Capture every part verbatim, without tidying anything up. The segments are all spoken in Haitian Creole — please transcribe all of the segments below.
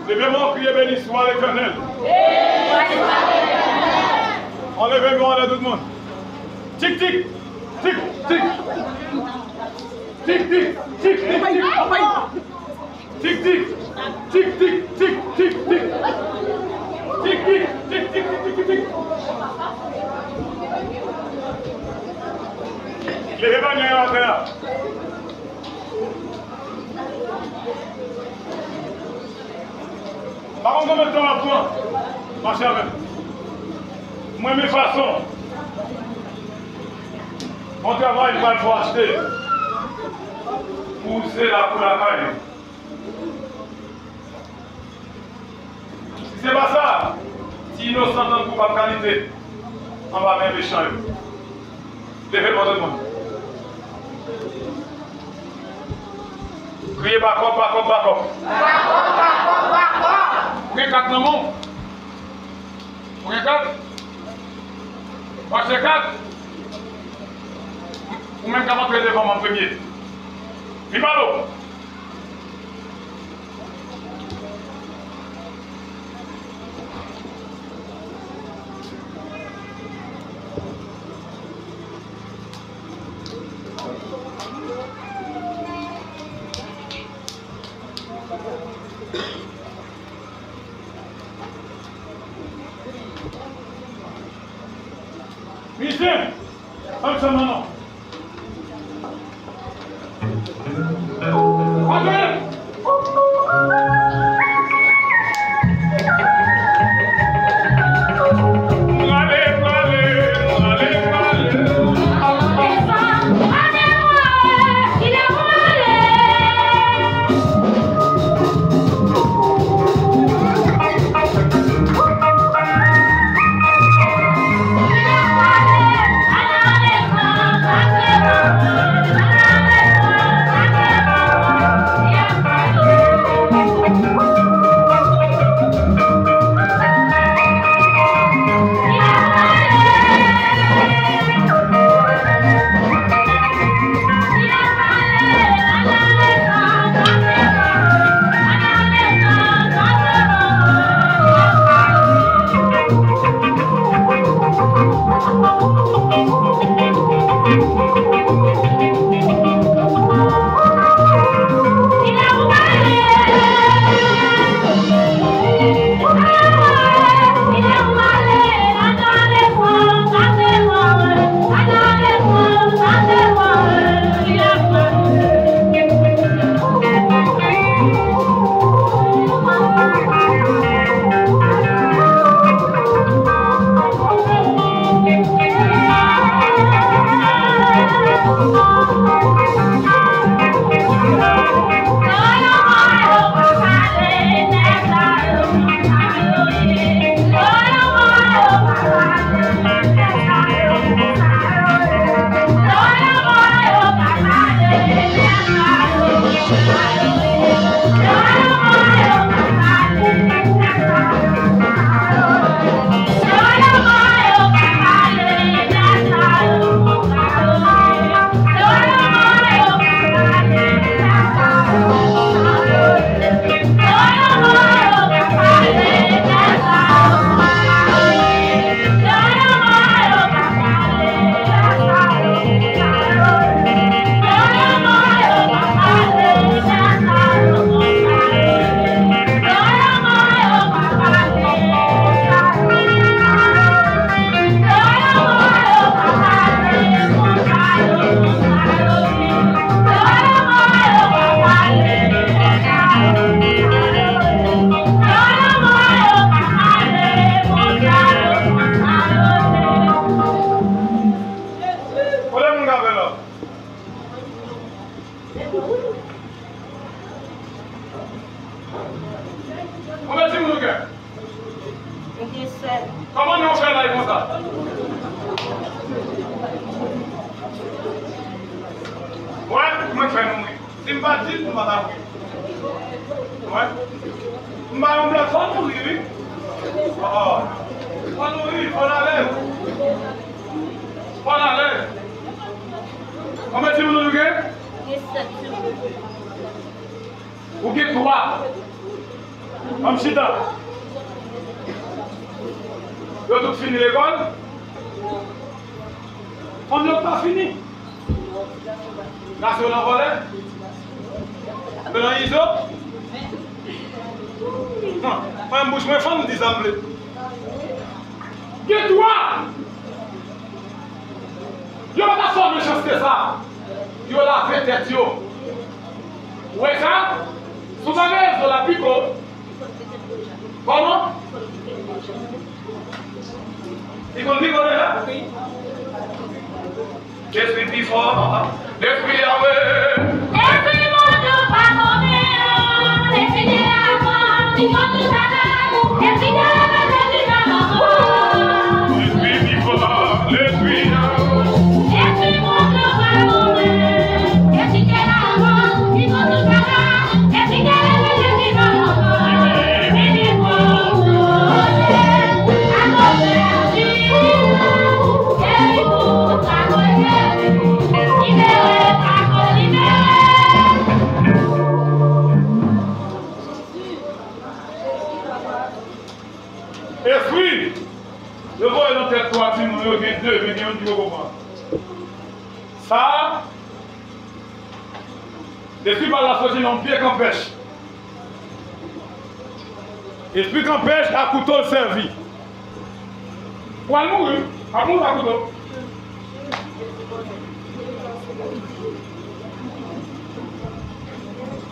Leve men w, kriye, beni swa Letènèl. Ann leve men w anlè tout moun. Tik, tik, tik, tik. Tik, tik, tik, tik, tik. Tik, tik. Tik, tik, tik, tik, tik. Tik, tik, tik, tik, tik, tik, tik. Leve banyè yo atè a. Pa konn konbyen tan w ap pran. Mache avè m. Mwen, men fason. Bon travay, m pral fè w achte. Pou se lakou lakay. Si se pa sa, ti inosan tankou w p ap ka lite anba men mechan yo. Leve men w tout moun. Kriye bakòp, bakòp, bakòp. Bakòp, bakòp, bakòp. Ou gen kat nan men w? Ou gen kat? Ou achte kat? Ou menm k ap antre devan m an premye. Vin ba l. Mizè! Ann fè manman. Kote moun k ap fè la? Konbyen timoun ou gen? Mwen gen sèl. Kòman non w fè lay konsa? Wè, mwen fè nou ri. Si m pa t di l, nou pa t ap ri. Wè. M ba yon blòk, fò nou ri, wi. Oh. Fò nou ri, fò n alèz. Fò n alèz. Konbyen timoun ou gen? Gen sèt timoun. Ou gen twa. Ann chita. Yo tout fini lekòl? Fanm yo pa fini. Gason yo nan vòlè? Yo nan izo? Non, mwen bouch mwen fanm di sa m vle. Gen twa. Yo pa ta fè w mechanste sa. Yo lave tèt yo. Ou wè sa? Si w pa gen rezo la, piko. Kòman? Li konn piko deja? Lespri pi fò, Lespri Yawe. Lespri Bondye pa konnen, Lespri de la mò, li konn tout bagay, Lespri de la mò, Lespri de la mò. Lespri pi fò, Lespri Yawe. Lespri Bondye pa konnen, Lespri de la mò, li konn tout bagay, Lespri de la mò, Lespri de la mò. Espri, yo voye nan tèt twa timoun yo, gen de, men gen youn ki poko pran. Sa a, lespri pa la soti nan yon pye kanpèch. Espri kanpèch a kouto l sèvi. Ou al mouri, ap mouri ak kouto.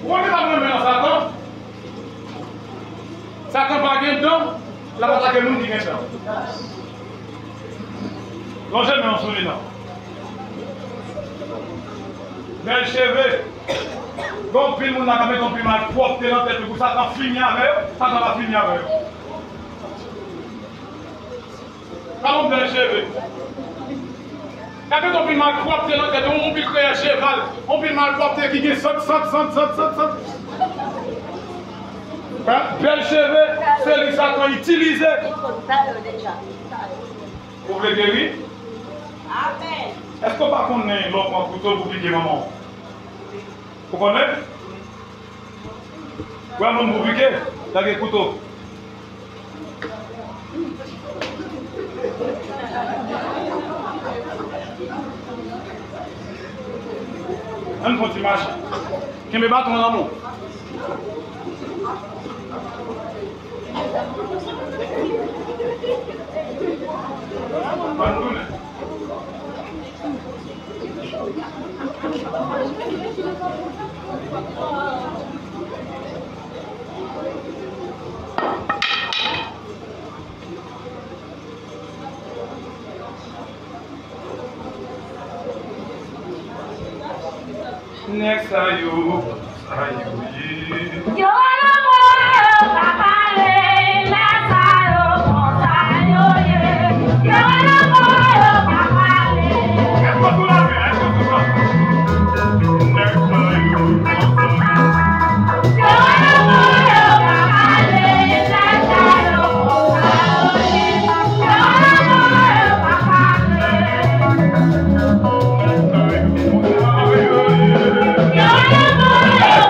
Ou konn ki sa k renmen nan Satan? Satan pa gen dan, l ap atake moun ki gen dan. Lonje men w sou li non. Bèl cheve. Gen anpil moun la k ap mete anpil malpwòpte nan tèt yo pou Satan fini avè yo. Satan pa fini avè yo. Gade yon bèl cheve. Gade yon pil malpwòpte nan tèt, yon pil kreyè cheval, yon pil malpwòpte ki gen sant, sant, sant, sant, sant, sant. Bèl cheve, se li Satan itilize. Ou vle geri? Amèn. Èske w pa konnen lè w pran kouto pou pike manman w? Ou konnen? Wè moun pou pike, lage kouto. Ann fè yon ti mache. Kenbe baton an nan men w. Ann tounen. Nèg sa yo, sa yo ye? Yo wè lanmò yo pa pale, nèg sa yo konsa yo ye. Yo wè lanmò yo pa pale. Èske sou la men? Èske sou la men? Nèg sa yo konsa yo ye. Yo wè lanmò yo pa pale, nèg sa yo konsa yo ye. Yo wè lanmò yo pa pale.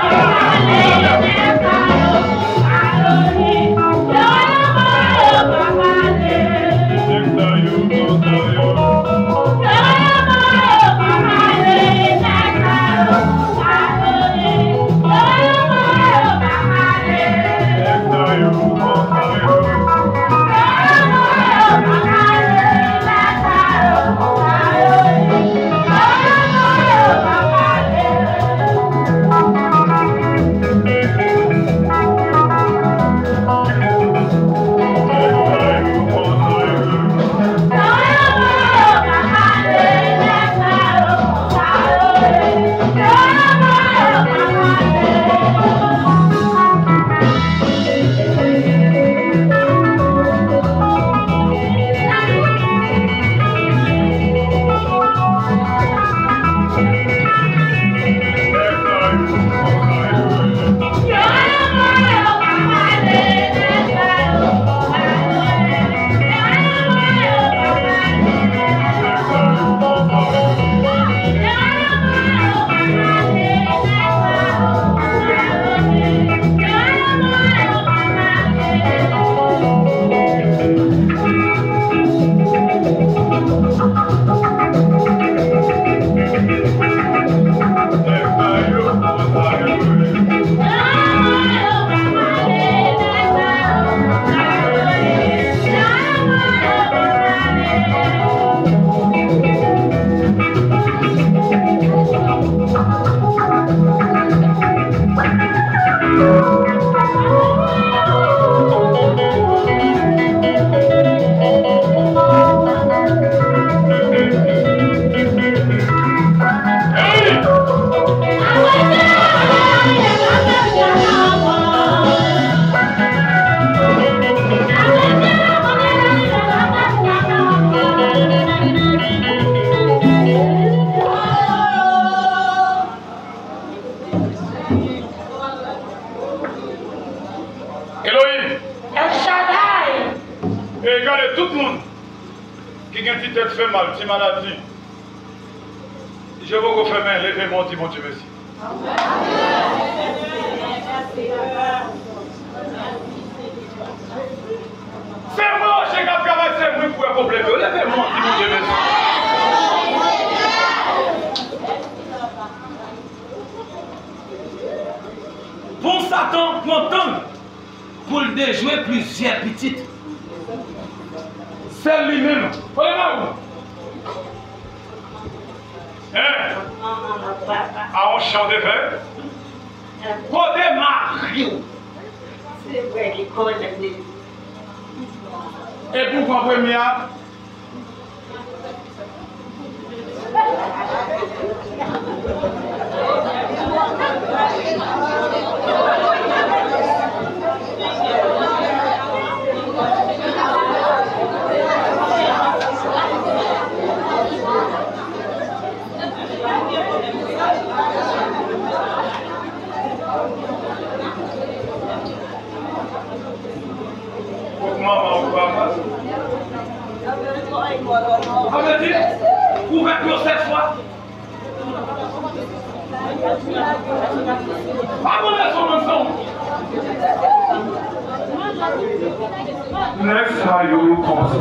Fè mal, ti maladi. Je poko fèmen, leve men w, di Bondye mèsi. Se mwen, Oje, k ap travay, se mwen k pou wè pwoblèm yo. Leve men w, di Bondye mèsi. Bon, Satan pran tan l pou l dejwe plizyè pitit. Sèl li menm. Kote mari w? Hein? A yon chan de fè? Kote mari w? Se vre li konnen li. Epi w pran premye a? Fòk manman ou papa. Sa vle di, ou fè pye w sèt fwa. Pa mande sou moun san. Nèg sa yo konsa.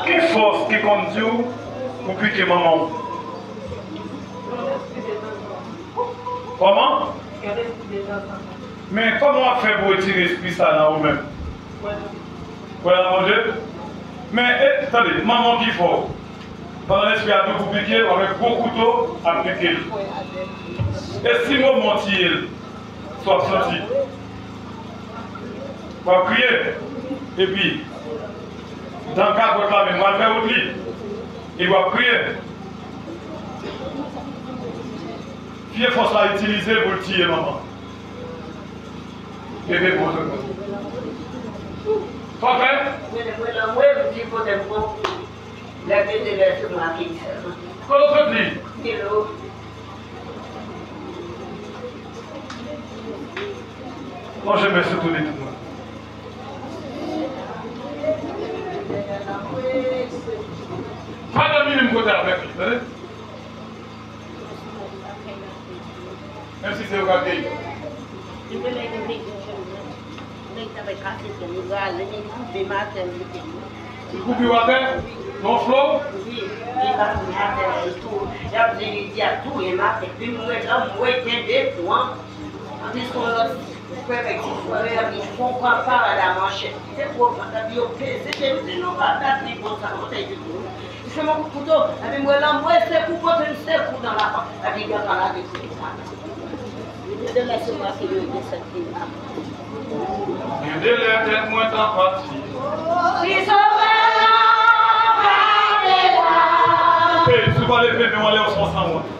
Ki fòs ki konn di w pou pike manman w? Kòman? Men kòman w ap fè pou retire espri sa nan ou menm? Kwè nan Bondye? Men, e, tande, manman w ki fè w. Pandan lespri a di w pou pike l, w ap wè gwo kouto ap pike l. E si moman w tiye l, sa w ap santi? W ap kriye. Epi, dan kapòt la menm, w al fè wout li. Epi w ap kriye. Fye fòs la itilize l pou l tiye manman. Bebe bon. Sa w fè? Mwen, mwen, mwen, mwen, m di kote m bon. Lè mete lè sou mwen ak Eyisèl. Kote w soti? Milo. Monchè, mèsi pou li tout mwen. Pa dòmi menm kote avèk li, tande? Menm si se yo k ap deye. Li koupe w atè? Nan flo? Wi, li koupe m atè la, li tou. Y ap di li di ap touye m atè. Epi m wè lòm, m wè gen de pwan. Anpi se yon lòt. Frè Mèk di frè Mèk di bon papa madan manchè. Se pwòp la, epi yo peze, se di nou pa dat li konsa, kote li di pou li. Li fè mwen kout kouto, epi mwen lan mwen se kou kote m se kou nan lapan, epi li gen pa lage kou sa. Li te lè se mwen ki yo gen sèt ki la. Gen de lè tèt mwen ta pati. Li sove la, pa de la. Hey, si w pa leve men w anlè, w se yon sanwont.